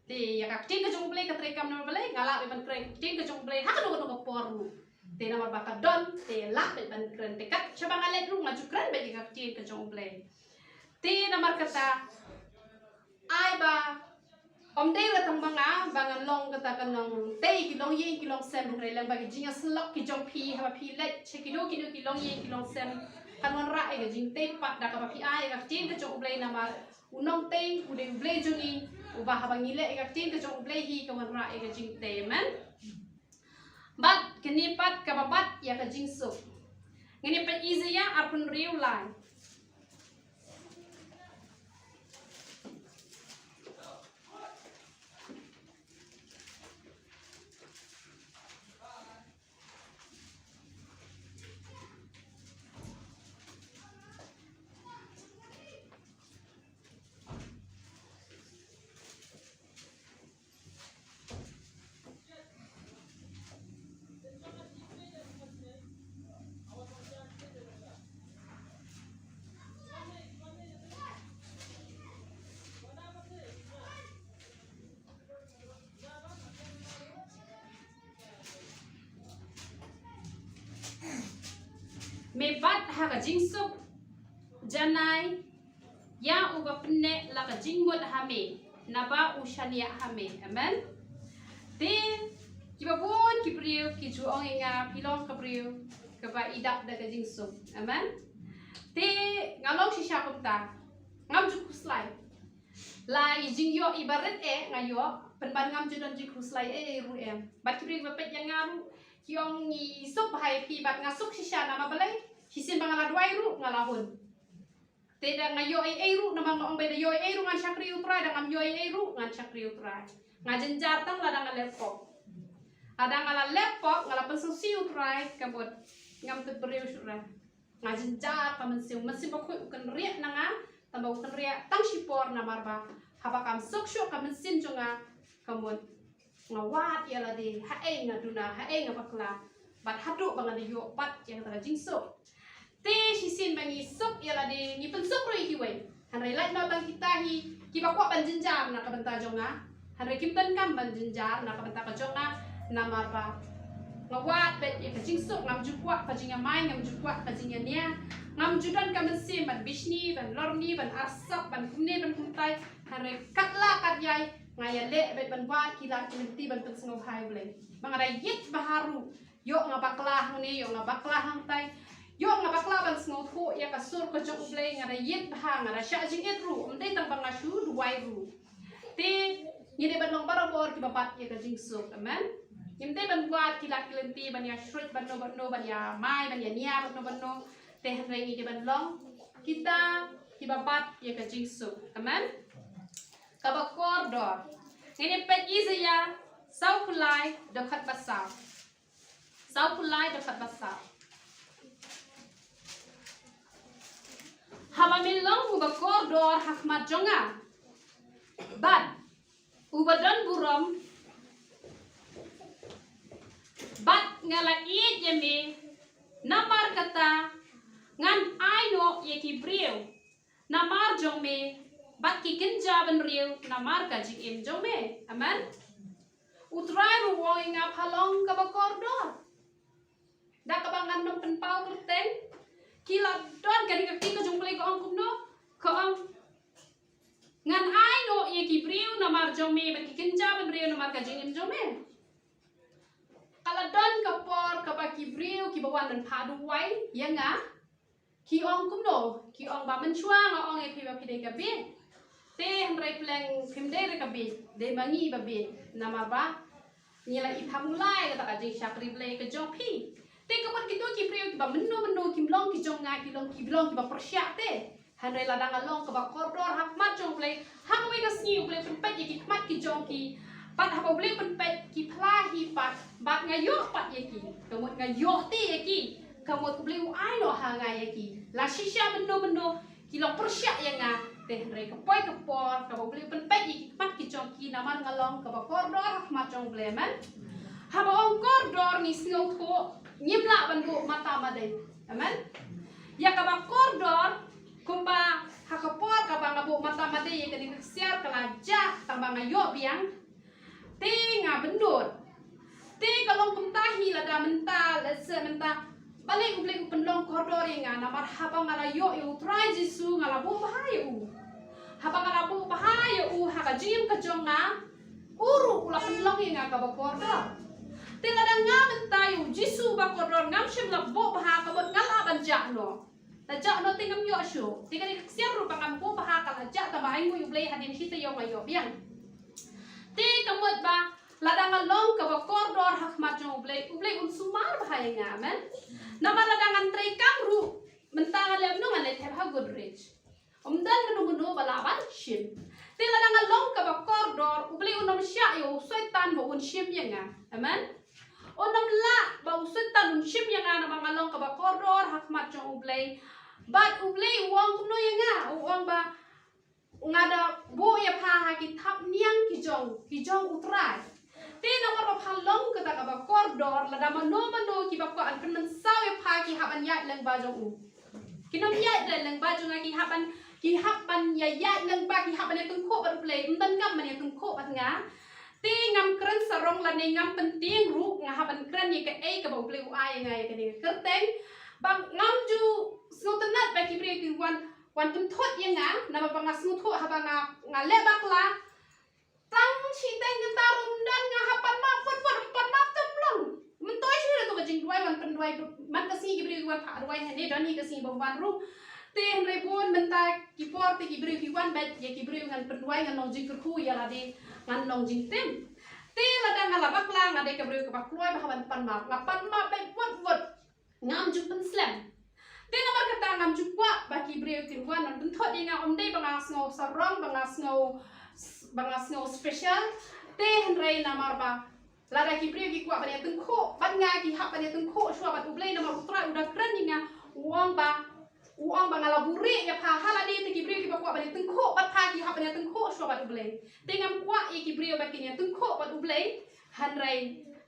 Te ïa ka ktien ka jong U Blei ka treikam namar balei? Nga lah beit ban kren ka ktien ka jong U Blei ha kano kano ka por ruh. Te namar ba ka don, te lah beit ban kren. Te kat shaba nga leit ruh nga ju kren beit ïa ka ktien ka jong U Blei. Te namar kata, ai ba ym dei la tang ba nga ba ngan long kata ka nongtei ki longïing ki longsem, hynrei lem ba ki jingïasyllok ki jong phi haba phi leit sha kino kino ki longïing ki longsem, kan wanrah ïa ka jingtei pat da kaba phi ai ïa ka ktien ka jong U Blei, namar u nongtei u dei U Blei jong ngi, uba haba ngi leh ïa ka ktien ka jong U Blei hi kan wanrah ïa ka jingtei. Amen. Bad kane pat kaba bat ïa ka jingsuk. Ngin ïa peit Isaiah arphew hynriew lai. Me bat ha ka jingsuk janai ïa uba pynneh la ka jingmut ha me, naba u shaniah ha me. Amen. Te kiba bun ki briew ki ju ong ïa nga, phi long ka briew kaba i dap da ka jingsuk. Amen. Te nga long shisha kumta, ngam ju khuslai. La i jingïoh iba rit eh nga ïoh, pynban ngam ju don jingkhuslai ei ei ruh em. Bad ki briew ba peit ïa nga ruh ki ong ngi suk bha ïa phi, bad nga suk shisha namar balei? Shisien ba nga la duwai ruh nga la hun. Te da nga ïoh ei ei ruh, namar nga ong ba da ïoh ei ei ruh ngan shakri U Trai, da ngam ïoh ei ei ruh ngan shakri U Trai. Nga jynjar tang lada nga leh pop. Lada nga la leh pop, nga la pynsngewsih U Trai, ka mut ngam tip briew shuh re. Nga jynjar ka mynsiem, mynsiem bakhuid u kynriah na nga, tang ba u kynriah tang shipor namar ba haba kam suk shuh ka mynsiem jong nga, ka mut nga wad ïa lade, haei nga duna, haei nga bakla, bad haduh ba nga da ïoh pat ïa kata ka jingsuk. Te shisien ba ngi suk ïa lade ngi pynsuk ruh ïa kiwei. Hynrei lait noh tang kita hi kiba kwah ban jynjar na ka bynta jong nga. Hynrei kim donkam ban jynjar na ka bynta ka jong nga, namar ba nga wad beit ïa ka jingsuk, ngam ju kwah ka jingïamai, ngam ju kwah ka jingïania, ngam ju don ka mynsiem ban bishni, ban lorni, ban arsap, ban kumne, ban kumtai. Hynrei katba la kat ïai nga ïaleh beit ban wad ki lad ki lynti ban pynsngewbha ïa U Blei. Ba nga da ïit bha ruh, ïoh nga bakla hangne, ïoh nga bakla hangtai, ïoh nga bakla ban sngewthuh ïa ka sur ka jong U Blei, nga da ïit bha, nga da shah jingit ruh, ym dei tang ba nga shu duwai ruh. Te ngi dei ban long barabor kiba bat ïa ka jingsuk. Amen. Ngim dei ban wad ki lad ki lynti ban ïa shrut ban no ban no, ban ïamai ban ïania ban no ban no. Te hynrei ngi dei ban long kita kiba bat ïa ka jingsuk. Amen. Kaba kordor. Ngin ïa peit Isaiah sawphew lai dkhot ba saw. Sawphew lai dkhot ba saw. Haba me long uba kordor ha khmat jong nga, bad uba don burom, bad nga la ïeit ïa me, namar kata ngan ai noh ïa ki briew namar jong me, bad ki kynja bynriew namar ka jingim jong me. Amen. U Trai ruh u ong ïa nga pha long kaba kordor. Da kaba ngan nym pynpaw kyrteng, ki la don, kane ka ktien ka jong U Blei ka ong kumno? Ka ong, ngan ai noh ïa ki briew namar jong me, bad ki kynja bynriew namar ka jingim jong me. Ka la don ka por kaba ki briew kiba wan ban phah duwai ïa nga, ki ong kumno? Ki ong ba mynshuwa nga ong ïa phi ba phi dei ka bieit. Te hynrei pleng phim dei re ka bieit, dei ma ngi ba bieit. Namar ba ngi la ïa phah mulai kata ka jingshakri Blei ka jong phi. Te Te ka mut kito ki briew kiba mynno mynno kim long ki jong nga, ki long ki long kiba pyrshah te. Hynrei lada nga long kaba kordor ha khmat jong U Blei, ha kawei ka sngi U Blei u pynpeit ïa ki khmat ki jong ki. Bad haba U Blei u pynpeit ki phla hi pat, bad nga ïoh pat ïa ki. Ka mut nga ïoh te ïa ki. Ka mut U Blei u ai noh ha nga ïa ki. La shisha mynno mynno ki long pyrshah ïa nga. Te hynrei ka poi ka por kaba U Blei u pynpeit ïa ki khmat ki jong ki namar nga long kaba kordor ha khmat jong U Blei, amen. Haba ong kordor ngi sngewthuh ngim lah ban buh mata made. Amen. Ïa kaba kordor kumba ha ka por kaba nga buh mata made ïa kane ka ksiar ka la jah tang ba nga ïoh biang. Te nga byndot. Te ka long kumta hi lada mynta, let's say mynta, balei U Blei u pynlong kordor ïa nga, namar haba nga la ïoh ïa U Trai Jisu nga la buh bha ïa u. Haba nga la buh bha ïa u ha ka jingim ka jong nga, u ruh u la pynlong ïa nga kaba kordor. Te lada nga mynta ïa U Jisu ba kordor ngam shym la buh bha, ka mut nga lah ban jah noh. La jah noh te ngam ïoh shuh. Te kane ka ksiar ruh ba ngam buh bha ka la jah tang ba ainguh ïa U Blei hadien shi taïew nga ïoh biang. Te ka mut ba lada nga long kaba kordor ha khmat jong U Blei, U Blei un sumar bha ïa nga, amen. Namar lada ngan trei kam ruh mynta nga leh kumno, ngan leh thep ha Godrej. Ym don mynno mynno ba lah ban shim. Te lada nga long kaba kordor, U Blei un ym shah ïa u Soitan ba un shim ïa nga. Amen. Un ym lah ba u Soitan un shim ïa nga namar nga long kaba kordor ha khmat jong U Blei. Bad U Blei u ong kumno ïa nga, u ong ba nga da buh ïa pha ha ki thapniang ki jong, ki jong U Trai. Te namar ba pha long kata kaba kordor, lada mano mano kiba kwah ban pynmynsaw ïa pha ki hap ban ïaid lyngba jong u. Kin ym ïaid da lyngba jong nga, ki hap ban, ki hap ban ïa ïaid lyngba, ki hap ban ïa tyngkhuh bad U Blei, ym don kam ban ïa tyngkhuh bad nga. Te ngam kren sarong lane ngam pyntieng ruh, nga hap ban kren ïa kaei kaba U Blei u ai ïa nga ïa kane ka kyrteng. Ba ngam ju sngewtynnat ba ki briew kin wan, wan pynthut ïa nga, namar ba nga sngewthuh haba nga, nga leh bakla. Tang shi teng kynta ruh ym don, nga hap pan map, put put ym pan map te ym long. Myntoi shuh ïa tu ka jingduwai, wan pynduwai, man ka sngi ki briew wan phah duwai hangne, don hi ka sngi bym wan ruh. Te hynrei bun mynta ki por te ki briew ki wan bad ïa ki briew ngan pynduwai, ngan long jingkyrkhu ïa lade ngan long jingtim. Te lada nga la bakla nga dei ka briew kaba kloi bha ban pan map, nga pan map bad put put. Ngam ju pynslem. Te namar kata ngam ju kwah ba ki briew kin wan ban pynthut ïa nga, ym dei ba nga sngew sarong, ba nga sngew, ba nga sngew special. Te hynrei namar ba lada ki briew ki kwah ban ïa tyngkhuh bad nga, ki hap ban ïa tyngkhuh shuwa bad U Blei, namar U Trai u da kren ïa nga, u ong ba, u ong ba nga la buhrieh ïa pha ha lade, te ki briew kiba kwah ban ïa tyngkhuh bad pha ki hap ban ïa tyngkhuh shuwa bad U Blei. Te ngam kwah ïa ki briew ba kin ïa tyngkhuh bad U Blei. Hynrei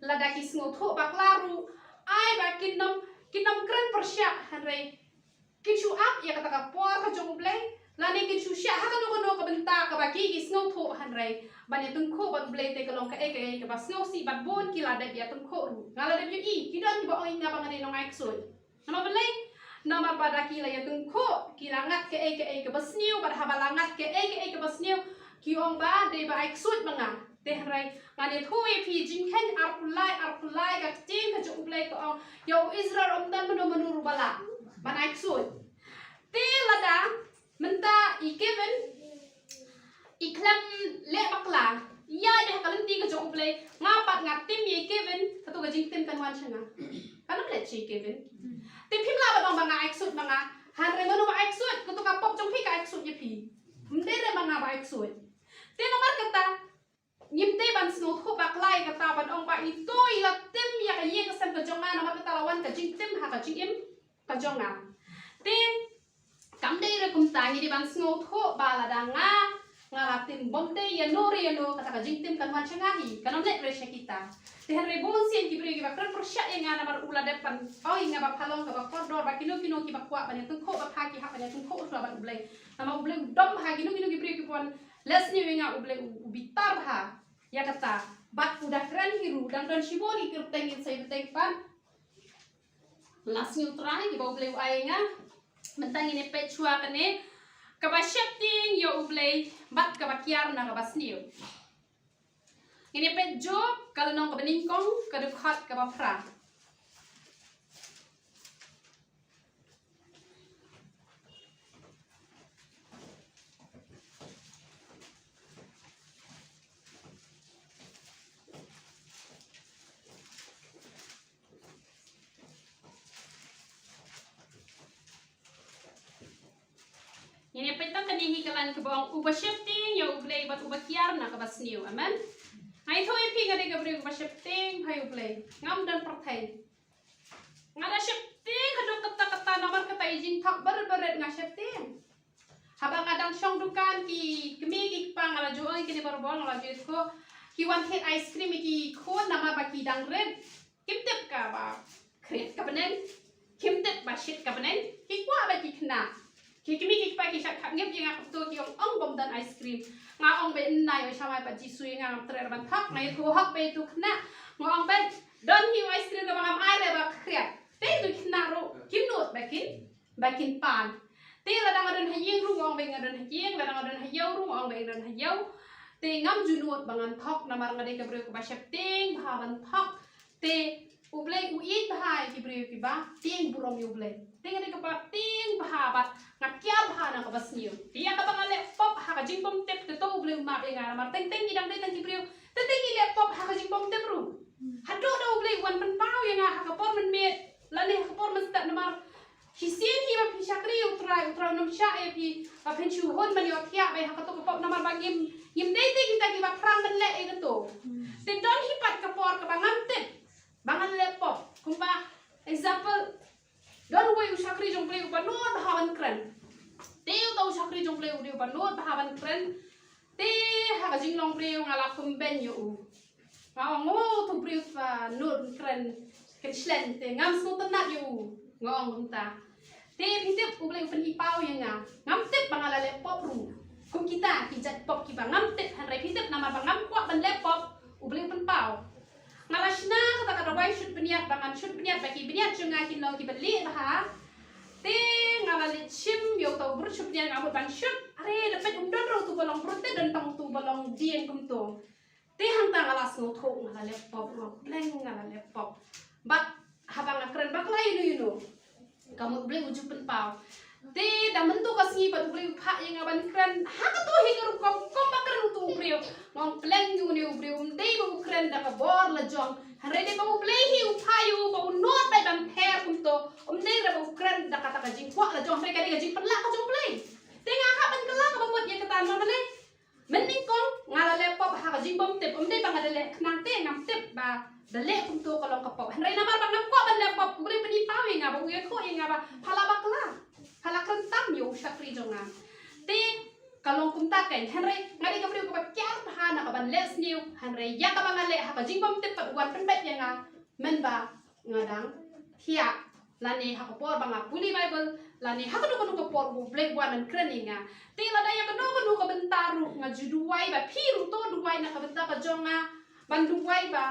lada ki sngewthuh bakla ruh, ai ba kin ym, kin ym kren pyrshah, hynrei kin shu ap ïa kata ka por ka jong U Blei, lane kin shu shah ha kano kano ka bynta kaba ki, ki sngewthuh, hynrei ban ïa tyngkhuh bad U Blei te ka long kaei kaei kaba sngewsih bad bun ki la dep ïa tyngkhuh ruh. Nga la dep ïohi, ki don kiba ong ïa nga ba nga dei nongai ksuid. Namar balei? Namar ba da ki la ïa tyngkhuh, ki la ngat kaei kaei kaba sniew, bad haba la ngat kaei kaei kaba sniew, ki ong ba dei ba ai ksuid ma nga. Te hynrei ngan ïathuh ïa phi, Jingkheiñ arphew lai, arphew lai, ka ktien ka jong U Blei ka ong ïa u Israel ym don mano mano ruh ba lah ban ai ksuid. Te lada mynta i Kevin i khlem leh bakla, ïaid ha ka lynti ka jong U Blei, nga pat nga tim ïa i Kevin, kato ka jingtim kan wan sha nga. Kan ym leh shi i Kevin. Te phim lah ban ong ba nga ai ksuid ma nga. Hynrei mano ba ai ksuid, kato ka pop jong phi ka ai ksuid ïa phi. Ym dei re ma nga ba ai ksuid. Te namar kata ngim dei ban sngewthuh bakla ïa kata, ban ong ba ito i la tim ïa ka ïing ka sem ka jong nga, namar kata la wan ka jingtim ha ka jingim ka jong nga. Te kam dei re kumta, ngi dei ban sngewthuh ba lada nga, nga la tim bym dei ïano re ïano, kata ka jingtim kan wan sha nga hi, kan ym leit re sha kita. Te hynrei bun sien ki briew kiba kren pyrshah ïa nga namar u la dep ban ong ïa nga ba pha long kaba kordor, ba kino kino kiba kwah ban ïa tyngkhuh bad pha ki hap ban ïa tyngkhuh shuwa bad U Blei. Namar U Blei u dom bha, kino kino ki briew kiba wan leh sniew ïa nga U Blei u, u bitar bha ïa kata. Bad u da kren hi ruh, dang don shibun ki kyrteng, ngin sa ïa bteng pat. La sniew trai kiba U Blei u ai ïa nga. Mynta ngin ïa peit shuwa kane, kaba sheptieng ïa U Blei bad kaba kiar na kaba sniew. Ngin ïa peit Job, ka lynnong kaba nyngkong, ka dkhot kaba phra. Hi ka lain kaba ong, uba sheptieng ïa U Blei bad uba kiar na kaba sniew. Amen. Nga ïathuh ïa phi, nga dei ka briew kaba sheptieng bha ïa U Blei. Ngam don pyrthei. Nga da sheptieng haduh katta katta, namar kata i jingthok barit barit nga sheptieng. Haba nga dang shong dukan, ki kmie ki kpa, nga la ju ong ïa kine baroh, nga la ju ïathuh, ki wan thied ice cream ïa ki khun namar ba ki dang rit. Kim tip ka ba khriat ka bneng, kim tip ba shit ka bneng, ki kwah ba ki khynnah. Ki kmie ki kpa ki shah khap ngip ïa nga kumto, ki ong, ong bym don ice cream. Nga ong, ba ynda ïoh shamai pat Jisu ïa nga, ngam treh ban thok. Nga ïathuh hok ba ïa utu u khynnah, nga ong, ba don hi u ice cream kaba ngam ai re ba khriat. Te utu u khynnah ruh kim nud ba kin, ba kin pan. Te lada nga don ha ïing ruh nga ong ba nga don ha ïing, lada nga don ha ïew ruh nga ong ba nga don ha ïew. Te ngam ju nud ba ngan thok namar nga dei ka briew kaba sheptieng bha ban thok. Te U Blei u ïeit bha ïa ki briew kiba tieng burom ïa U Blei. Te nga dei kaba tieng bha bad nga kiar bha na kaba sniew. Te ïa kaba nga leh pop ha ka jingbymtip, te to U Blei u map ïa nga namar teng teng ngi dang dei tang ki briew. Te teng ngi leh pop ha ka jingbymtip ruh. Haduh da U Blei u wan pynpaw ïa nga ha ka por mynmiet lane ha ka por mynstep namar shisien hi ba phi shakri ïa U Trai, U Trai un ym shah ïa phi ba phin shu hun ban ïohthiah beit ha kato ka pop namar ba ngim, ngim dei te kita kiba thrang ban leh ïa kato. Te don hi pat ka por kaba ngam tip ba ngan leh pop. Kumba example, don uwei u shakri jong U Blei uba nud bha ban kren. Te uta u shakri jong U Blei u dei uba nud bha ban kren. Te ha ka jinglong briew nga la pynbeiñ ïa u. Nga ong, o, utu u briew ba nud kren kynshlei, te ngam sngewtynnat ïa u. Nga ong kumta. Te phi tip U Blei u pyni paw ïa nga. Ngam tip ba nga la leh pop ruh. Kum kita ki jait pop kiba ngam tip, hynrei phi tip namar ba ngam kwah ban leh pop, U Blei u pynpaw. Nga la shna kata ka dawai shut bniat ba ngan shut bniat ba ki bniat jong nga kin long kiba lieh bha. Te nga la leit shim ïa uta u brut shut bniat, nga mut ban shut. Are, da peit um don ruh utu ba long brut, te don tang utu ba long dieng kumto. Te hangta nga la sngewthuh nga la leh pop, nga pleng nga la leh pop. Bad haba nga kren bakla ïano ïano, ka mut U Blei u ju pynpaw. Te da mynta ka sngi pat U Blei u phah ïa nga ban kren ha kato hi ka rukom kumba kren utu u briew. Nga ong pleng ïa une u briew, um dei ba u kren da ka bor la jong, hynrei dei ba U Blei hi u phah ïa u ba u nud beit ban pher kumto. Um dei re ba u kren da kata ka jingkwah la jong, hynrei ka dei ka jingpynlah ka jong U Blei. Te nga hap ban kylla kaba mut ïa kata, namar balei? Mynnyngkong nga la leh pop ha ka jingbymtip, um dei ba nga da leh khnang te, ngam tip ba da leh kumto ka long ka pop. Hynrei namar ba ngam kwah ban leh pop, U Blei u pyni paw ïa nga ba u ïathuh ïa nga ba pha lah bakla, pha lah kren tam ïa u shakri jong nga. Te ka long kumta keiñ, hynrei nga dei ka briew kaba kiar bha na ka ban leh sniew, hynrei ïa kaba nga leh ha ka jingbymtip pat u wan pynbeit ïa nga. Mynba nga dang thiah, lane ha ka por ba nga pule Baibl, lane ha kano kano ka por ba U Blei u wan ban kren ïa nga. Te lada ïa kano kano ka bynta ruh nga ju duwai ba phi ruh to duwai na ka bynta ka jong nga, ban duwai ba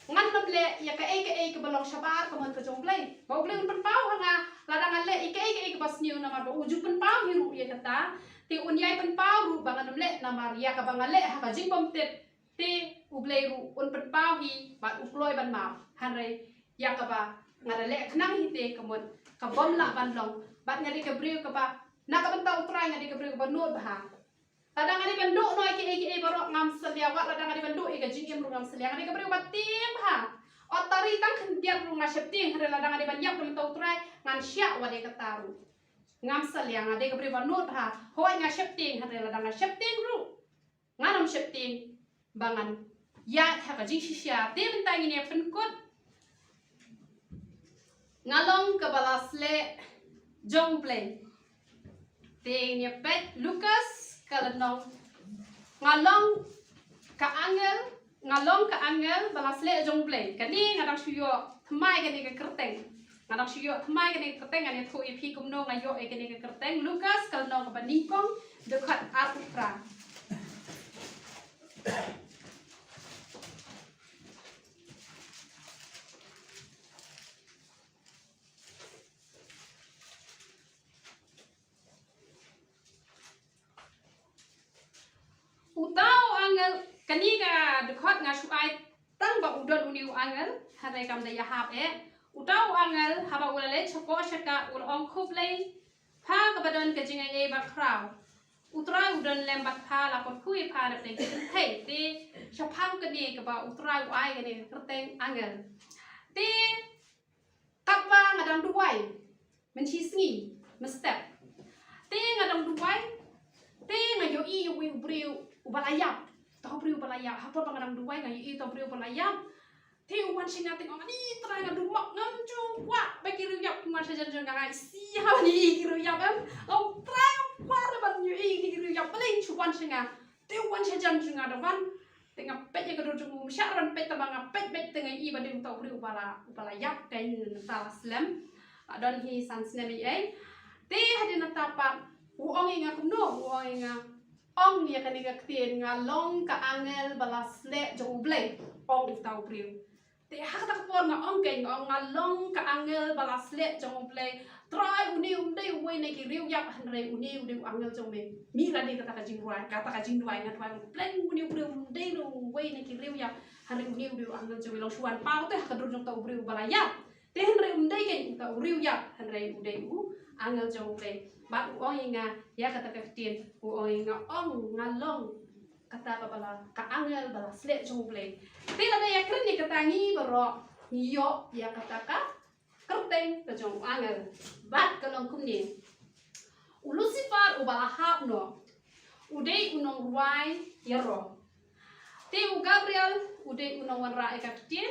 ngan ym leh ïa kaei kaei kaba long shabar ka mon ka jong U Blei. Ba U Blei un pynpaw ha nga lada nga leh ïa kaei kaei kaba sniew, namar ba u ju pynpaw hi ruh ïa kata. Te un ïai pynpaw ruh ba ngan ym leh namar ïa kaba nga leh ha ka jingbymtip. Te U Blei ruh un pynpaw hi bad u kloi ban map. Hynrei ïa kaba nga da leh khnang hi te ka mut ka bym lah ban long. Bad nga dei ka briew kaba na ka bynta U Trai nga dei ka briew kaba nud bha. Lada nga dei ban duh noh ïa kiei kiei baroh ngam salia, wat lada nga dei ban duh ïa ka jingim ruh ngam salia. Nga dei ka briew ba tieng bha. Ot tari tang khyndiat ruh nga sheptieng, hynrei lada nga dei ban ïap na ka bynta U Trai ngan shah wat ïa kata ruh. Ngam salia, nga dei ka briew ba nud bha. Hooid nga sheptieng, hynrei lada nga sheptieng ruh ngan ym sheptieng ba ngan ïaid ha ka jingshisha. Te mynta ngin ïa pynkut, nga long kaba la sleh jong U Blei. Te ngin ïa peit Lukas ka lynnong. Nga long ka angel, nga long ka angel ba la sleh jong U Blei. Kane nga dang shu ïoh thymmai kane ka kyrteng. Nga dang shu ïoh thymmai kane ka kyrteng, ngan ïathuh ïa phi kumno nga ïoh ïa kane ka kyrteng. Lukas ka lynnong kaba nyngkong, dkhot arphew phra. Uta u angel, kane ka dkhot nga shu ai tang ba u don une u angel, hynrei kam da ïahap eh. Uta u angel haba u la leit shapoh shaka u la ong, khublei pha kaba don ka jingaiei bakhraw. U Trai u don lem bad pha, la kyrkhu ïa pha na pdeng ki kynthei. Te shaphang kane kaba U Trai u ai kane ka kyrteng angel. Te katba nga dang duwai mynshisngi mynstep. Te nga dang duwai, Te nga ïohi ïa uwei u briew uba la ïap. Uta u briew uba la ïap. Ha por ba nga dang duwai nga ïohi uta u briew uba la ïap. Te u wan sha nga te nga ong, "Ani Trai, nga dum mok, ngam ju kwah ba ki riew ïap kin wan sha jan jong nga, nga isih ha ban ïohi ki riew ïap em. Nga ong, Trai, ngam kwah ruh ban ïohi ki riew ïap, balei shu wan sha nga?" Te u wan sha jan jong nga, da wan. Te nga peit ïa ka dur jong u, mashah ruh ban peit, tangba nga peit peit te nga i ba dei uta u briew uba la, uba la ïap, te mynta la slem. La don hi san snem ei ei. Te hadien nangta pat u ong ïa nga kumno, u ong ïa nga, ong ïa kane ka ktien, "Nga long ka angel ba la sleh jong U Blei," ong uta u briew. Te ha kata ka por nga ong kein, nga ong, "Nga long ka angel ba la sleh jong U Blei. Trai, une um dei uwei na ki riew ïap, hynrei une u dei u angel jong me." Mih lade kata ka jingduwai, kata ka jingduwai, nga duwai, "Pleng une u briew um dei ruh uwei na ki riew ïap, hynrei une u dei u angel jong me." Long shu wan paw te ha ka dur jong uta u briew uba la ïap. Te hynrei um dei kein uta u riew ïap, hynrei u dei u angel jong U Blei. Bad u ong ïa nga ïa kata ka ktien, u ong ïa nga, ong, "Nga long kata kaba la, ka angel ba la sleh jong U Blei." Te lada ïa kren ïa kata, ngi baroh ngi ïoh ïa kata ka kyrteng ka jong u angel. Bad ka long kumne. U Lucifer uba la hap noh, u dei u nongrwai ïaroh. Te u Gabriel u dei u nongwanrah ïa ka ktien.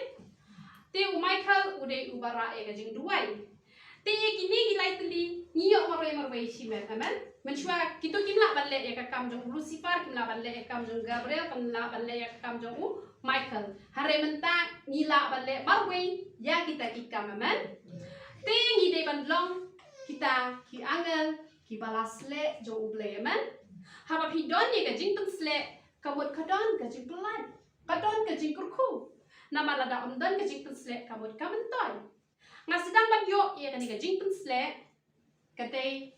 Te u Michael u dei uba rah ïa ka jingduwai. Te ïa kine ki lai tylli ngi ïoh marwei marwei shimet, amen. Mynshuwa kito kim lah ban leh ïa ka kam jong u Lucifer, kim lah ban leh ïa ka kam jong u Gabriel, kim lah ban leh ïa ka kam jong u Michael. Hynrei mynta ngi lah ban leh marwei ïa kita ki kam, amen. Te ngi dei ban long kita ki angel kiba la sleh jong U Blei, amen. Haba phi don ïa ka jingpynsleh, ka mut ka don ka jingpyllait, ka don ka jingkyrkhu. Namar lada ym don ka jingpynsleh, ka mut ka myntoi. Nga sdang ban ïoh ïa kane ka jingpynsleh ka dei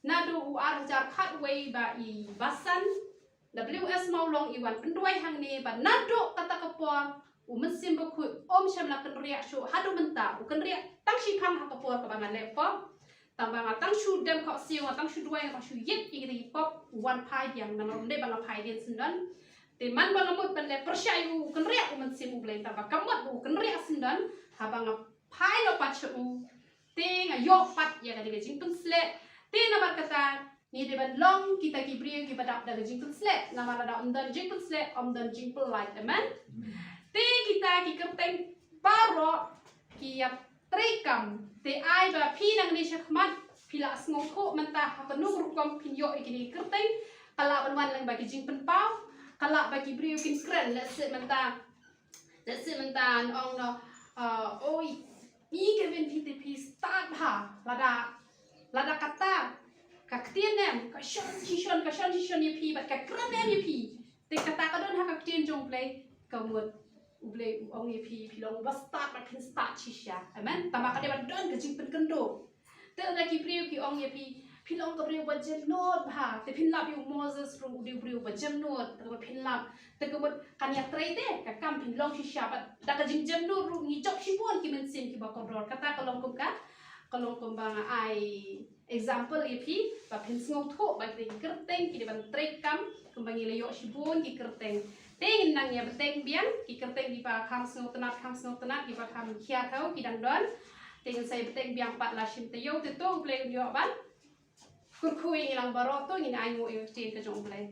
naduh u ar hajar khatwei ba i Basan W S Mawlong i wan pynduwai hangne ba naduh kata ka por u Mynsiem Bakhuid um shym la kynriah shuh haduh mynta, u kynriah tang shiphang ha ka por kaba nga leh pop. Tangba nga tang shu dem khohsiew, nga tang shu duwai, nga tang shu ïit ïa kita ki pop, u wan phai biang, namar ym dei ba nga phai dien syndon. Te man ba nga mut ban leh pyrshah ïa u, u kynriah u Mynsiem U Blei, tangba ka mut ba u kynriah syndon, haba nga phai noh pat sha u. Te nga ïoh pat ïa kane ka jingpynsleh. Te namar kata ngi dei ban long kita ki briew kiba dap da ka jingpynsleh. Namar lada ym don jingpynsleh, ym don jingpyllait. Amen. Te kita ki kyrteng baroh ki ïa treikam. Te ai ba phi nangne shakhmat phi la sngewthuh mynta ha kano ka rukom phin ïoh ïa kine ki kyrteng. Ka lah ban wan lyngba ki jingpynpaw, ka lah ba ki briew kin kren, let's say mynta Let's say mynta ngi ong noh, uh, oi, i Kevin, phi te phi stad bha, lada, lada kata ka ktien em ka shon shishon, ka shon shishon ïa phi bad ka kren em ïa phi. Te kata ka don ha ka ktien jong U Blei, ka mut U Blei u ong ïa phi, phi long uba stad bad phin stad shisha. Amen. Tangba ka dei ban don ka jingpynkynduh. Te lada ki briew ki ong ïa phi, phi long ka briew ba jemnud bha, te phin lap ïa u Moses ruh u dei u briew ba jemnud, te ka mut phin lap, te ka mut kan ïatrei te ka kam, phin long shisha bad da ka jingjemnud ruh ngi jop shibun ki mynsiem kiba kordor. Kata ka long kum ka, ka long kumba nga ai example ïa phi ba phin sngewthuh ba kita ki kyrteng ki dei ban treikam kumba ngi la ïoh shibun ki kyrteng. Te ngin nang ïa bteng biang ki kyrteng kiba kham sngewtynnat, kham sngewtynnat, kiba kham khia thaw ki dang don. Te ngin sa ïa bteng biang pat la shim taïew. Te to U Blei un ïoh ban kyrkhu ïa ngi lang baroh. To ngin ainguh ïa ka ktien ka jong U Blei.